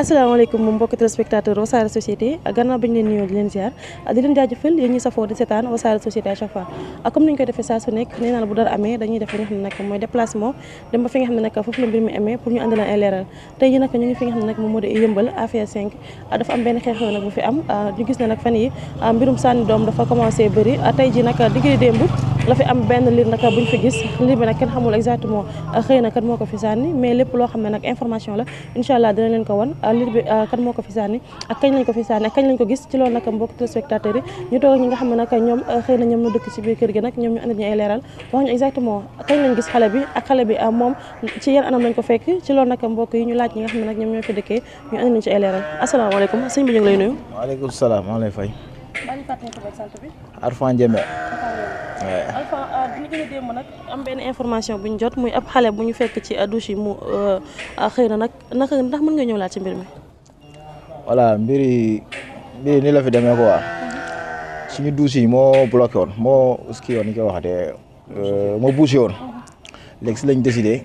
asalaamaaleykum mbokki téléspectateur Wassare Société gannaaw bañ leen nuyoo di leen ziar di leen jaajëfal yéen ñi safoo di seetaan Wassare Société à chaque fois comme ni ñu koy defee saa su nekk nee naa la bu dara amee dañuy def li nga xam ne nag mooy déplacement dem ba fi nga xam ne nag foofu la mbir mi amee pour ñu andi leen ay leeral tey ji nag ñu ngi fi nga xam ne nag moom moo di yëmbal affaire 5 dafa am benn xew-xew nag bu fi am ñu gis ne nag fan yi mbirum sànni doom dafa commencé bëri tey ji nag digg démb la fi am benn liir nag buñ fi gis liir bi nag kenn xamul exactement xëy na kat moo ko fi sànni mais lépp loo xam ne nag information la incha allah dina leen ko wan liir bi kan moo ko fi sànni ak kañ lañ ko fi sànni ak kañ lañ ko gis ci loolu nag mbokk téléspectateurs yi ñu toog ñi nga xam ne nag ñoom xëy na ñoom ñu dëkk ci biir kër gi nag ñoom ñu andi ñu ay leeral wax ñu exactement kañ lañ gis xale bi ak xale bi moom ci yan anam lañ ko fekk ci loolu nag mbokk yi ñu laaj ñi nga xam ne nag ñoom ñoo fi dëkkee ñu andi nañ ci ay leeral asalaamaaleykum sëñ bi ñu ngi lay nuyu. waaleykum salaam maa ngi lay fay. maa ngi fàttali ko sant bi. Arfan Diémé. Alpha dina gën a démb nag am benn information bu ñu jot muy ab xale bu ñu fekk ci douche yi mu xëy na nag naka ndax mën nga ñëw laat ci mbir mi. voilà mbiri ni la fi demee quoi suñu douche yi moo bloqué woon moo kii woon ni koy waxatee moo bouché woon léegi si lañ décidé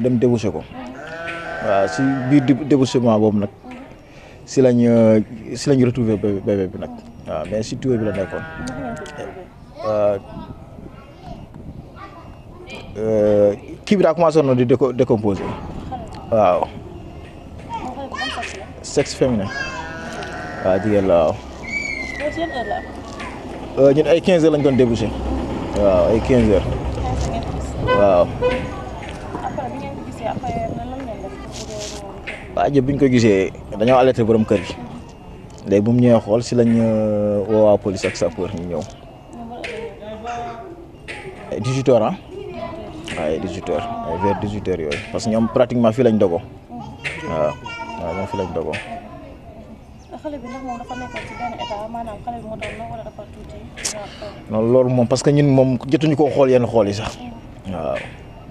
dem débouché ko waaw si biir débouchement boobu nag si lañ retrouvé bébé bi nag waaw mais si tuyau bi la nekkoon. kii bi daa commencé woon di décomposé waaw sexe féminin waaw jigéen la waaw ñun ay 15 heures lañ doon débouché waaw ay 15 heures waaw waaw jëpp bi ñu ko gisee dañoo alerté borom kër gi léegi bu mu ñëwee xool si lañ woo waa police ak sapeur ñu ñëw 18 heures ah waaye 18 heures vers 18 heures yooyu parce que ñoom pratiquement fii lañ dogo waaw ñoom fii lañ dogo. xale bi ndax moom dafa nekkoon ci benn état maanaam xale bi moo doon la wala dafa tuuti. non loolu moom parce que ñun moom jotuñu koo xool yenn xool yi sax waaw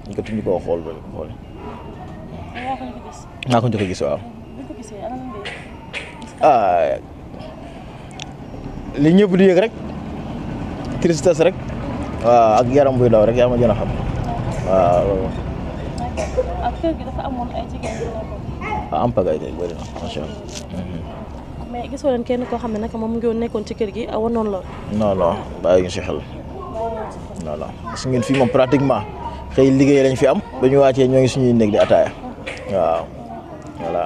ñu jotuñu koo xool ba xool. yaa ko njëkk a gis. maa ko njëkk a gis waaw. bi nga ko gisee ana lan ngay gis. li ñëpp di yëg rek tristesse rek. waaw ak yaram buy daw rek yaa ma gën a xam waaw loolu. ak kër gi dafa amoon ay jigéen yu nekkoon. waaw am pagaille de bëri na macha allah. mais gisoo leen kenn koo xam ne nag moom mu ngi nekkoon ci kër gi awoon noonu lool. non non bàyyi ñu si xel. non non parce que ñun fii moom pratiquement xëy liggéey lañ fi am. ba ñu wàccee ñoo ngi suñuy néeg di ataaya. waaw voilà.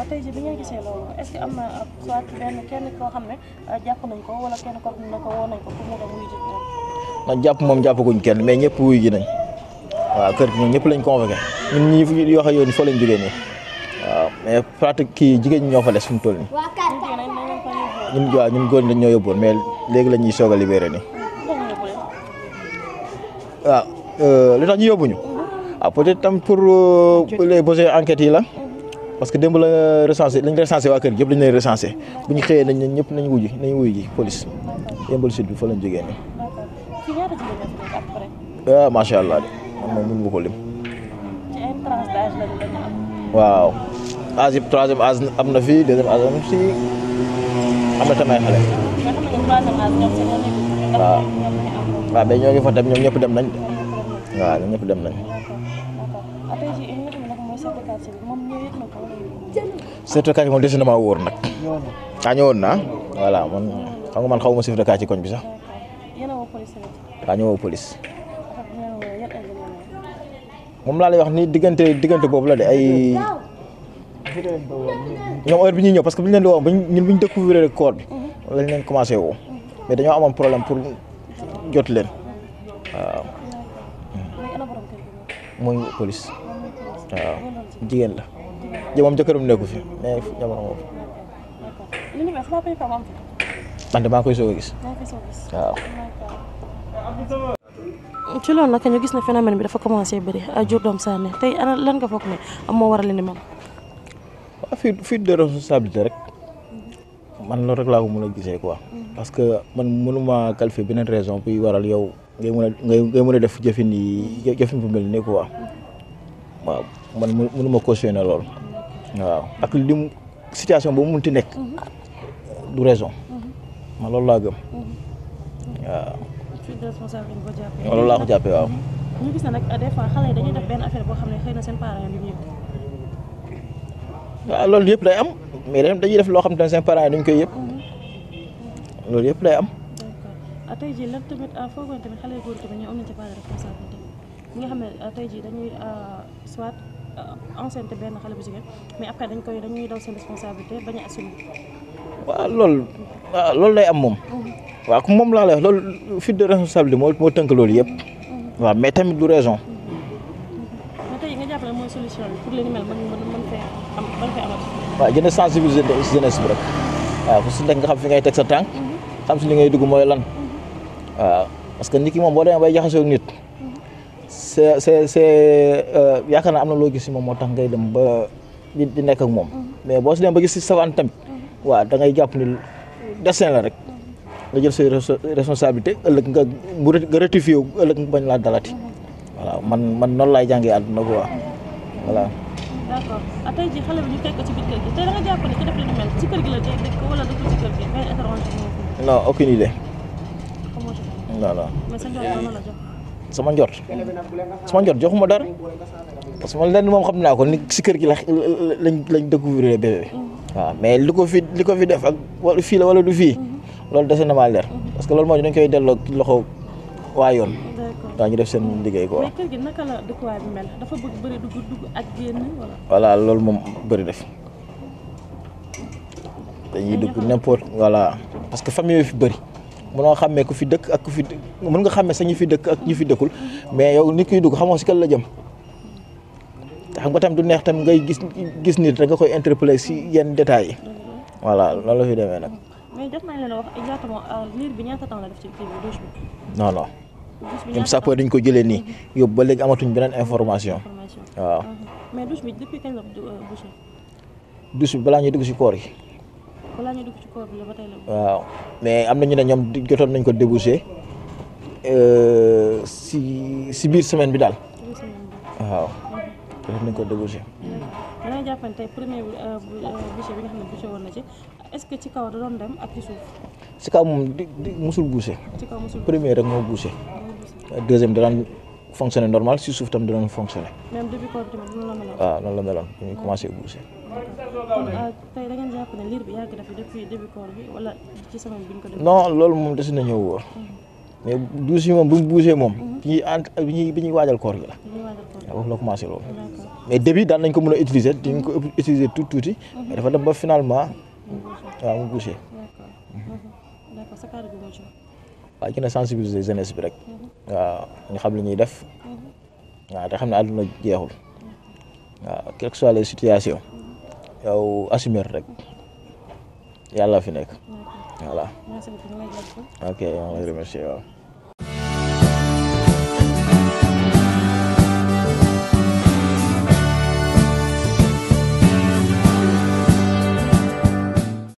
tey jii bi ngeen gisee loolu est-ce que am na soit kenn koo xam ne jàpp nañ ko wala kenn koo xam ne woo nañ ko pour mu dem wuyu ji. man jàpp moom jàppaguñ kenn mais ñëpp wuyu ji nañ waaw kër gi ñun ñëpp lañ convoqué ñun ñii fi yoo xam yoon fa lañ jógee nii waaw mais pratique kii jigéen ñi ñoo fa des fi mu toll nii. ñun góor ñi dañ ñoo yóbbuwoon mais léegi la ñuy soog a libéré nii. waaw li tax ñu yóbbuñu. waaw peut-être tam pour les besoins enquêtes yi la. parce que démb la recensé lañ recensé waa kër gi yëpp dañ lay recensé bu ñu xëyee nañ ñëpp nañ wuyu ji police yëmbal sud bi fa lañ jógee nii. waaw macha allah de man moom mënu ma ko lim. waaw âge yi troisième âge am na fi deuxième âge am si am na tamit ay xale. waaw waaw mais ñoo ngi fa tam ñoom ñëpp dem nañ waaw ñoom ñëpp dem nañ. chef de quartier moom des na maa wóor nag. ñëwoon naa voilà man xam nga man xaw ma chef de quartier koñ bi sax. ñëwoo police. moom laa lay wax ni diggante boobu la de ay. ñoom heure bi ñuy ñëw parce que bu ñu leen di woo ñun bu ñu découvrir corps bi. lañ leen commencé woo mais dañoo amoon problème pour jot leen waaw. mooy police waaw jigéen la. moom jëkkëram nekku fi mais jamono moom. man de maa koy soog a gis. waaw. ci loolu nag ñu gis ne phénomène bi dafa commencé bëri jur doom sànni tey ana lan nga foog ne moo waral li ni moom. waaw fuite de responsabilité rek man loolu rek laa ko mën a gisee quoi. parce que man mënuma qualifier beneen raison buy waral yow ngay mën a def jëfin bu mel nii quoi waaw man mënuma cautionner lool. waaw ak lim situation boobu mënti nekk du raison man loolu laa gëm waaw. loolu laa ko jàppee waaw. ñu gis ne nag des fois xale yi dañuy def benn affaire boo xam ne xëy na seen parents yi duñu yëg. waaw loolu yëpp day am mais dañuy def loo xam te ne seen parents yi duñ koy yëpp loolu yëpp day am. d'accord tey jii lan tamit foogoon tamit xale yu góor tamit ñoo am nañ ci part de responsabilité ñi nga xam ne tey jii dañuy soit enceinte benn xale bu jigéen mais après dañuy daw seen responsabilité bañ a assumer. waaw loolu day am moom. waaw comme moom laa lay wax loolu fuite de responsabilité moo tënk loolu yëpp. waaw mais tamit du raison. mais tey nga jàpp ne mooy solution bi pour li ni mel mën fee amati. waaw gën a sensibiliser jeunesse bi rek waaw ku si nekk nga xam fi ngay teg sa tànk xam si li ngay dugg mooy lan waaw parce que nit ki moom boo demee bay jaxasoo ak nit c'est yaakaar naa am na loo gis si moom moo tax ngay dem ba di nekk ak moom mais boo si dem ba gis si savane tamit waaw da ngay jàpp ni destin la rek nga jël say responsabilité ëllëg nga rectifié wu ëllëg nga bañ laa dalati voilà man noonu laay jàngee àdduna quoi voilà. d'accord tey jii xale bi ñu teg ko ci biir kër gi tey da nga jàpp ne ki def li ni mel ci kër gi la dëkk wala dëkkul ci kër gi ngay intervention non aucune idée. comment tu fais. non. mais sa njort noonu la jox. sama njort joxuma dara parce que man lenn moom xam naa ko ni si kër gi lañ découvrir bébé bi waaw mais li ko fi def ak wala fii la wala du fii loolu dese na maa leer parce que loolu moo dañ koy delloo loxo waa yoon daa ñu def seen liggéey quoi. mais kër gi naka la dëkkuwaay bi mel dafa bëri dugg ak génn wala. voilà loolu moom bëri def dañuy dugg n'importe voilà parce que famille yooyu fi bëri mënoo xàmmee ku fi dëkk ak ku fi mën nga xàmmee sax ñi fi dëkk ak ñi fi dëkkul mais yow nit kuy dugg xamoo si kan la jëm te xam nga tam du neex tam ngay gis nit da nga koy interpeller si yenn détails yi voilà loolu la fi demee nag. mais jot nañ leen a wax exactement liir bi ñaata temps la def ci kii bi douche bi. non ñoom sapeur dañ ko jëlee nii yóbbu ba léegi amatuñ beneen information waaw. mais douche bi depuis kañ la bouché. douche bi balaa ñuy dugg si koor gi. balaa ñuy dugg ci koor bi la ba tey la. waaw mais am na ñu ne ñoom jotoon nañ ko débouché si biir semaine bi daal. waaw jotoon nañ ko débouché. dangay jàppante tey premier bouché bi nga xam ne bouché woon na ci est-ce que ci kaw da doon dem ak ci suuf. si kaw moom musul bouché. ci kaw musul premier rek moo bouché. deuxième da daan fonctionné normal si suuf tam da doon fonctionné. même depuis koor bi tamit noonu la meloon. waaw noonu la meloon bu ñuy commencé bouché. kon tey da ngeen jàpp ne liir bi yàgg na fi depuis début koor bi wala ci semaine bi ñu ko def. non loolu moom des na ñëw wóor mais douche yi moom bu mu bouché moom. bi ñuy waajal koor gi la. waaw foofu la commencé loolu. mais début daan nañ ko mën a utiliser dañ ko utiliser tuuti. mais dafa dem ba finalement waaw mu bouché. d'accord sa kàddu gi moo ci. waaw gën a sensibiliser jeunesse bi rek. waaw ñu xam li ñuy def. waaw te xam ne àdduna jeexul. waaw quelles que soient les situations. yow assumer rek. yàlla fi nekk. voilà. merci beaucoup. ok maa ngi lay remercier waaw.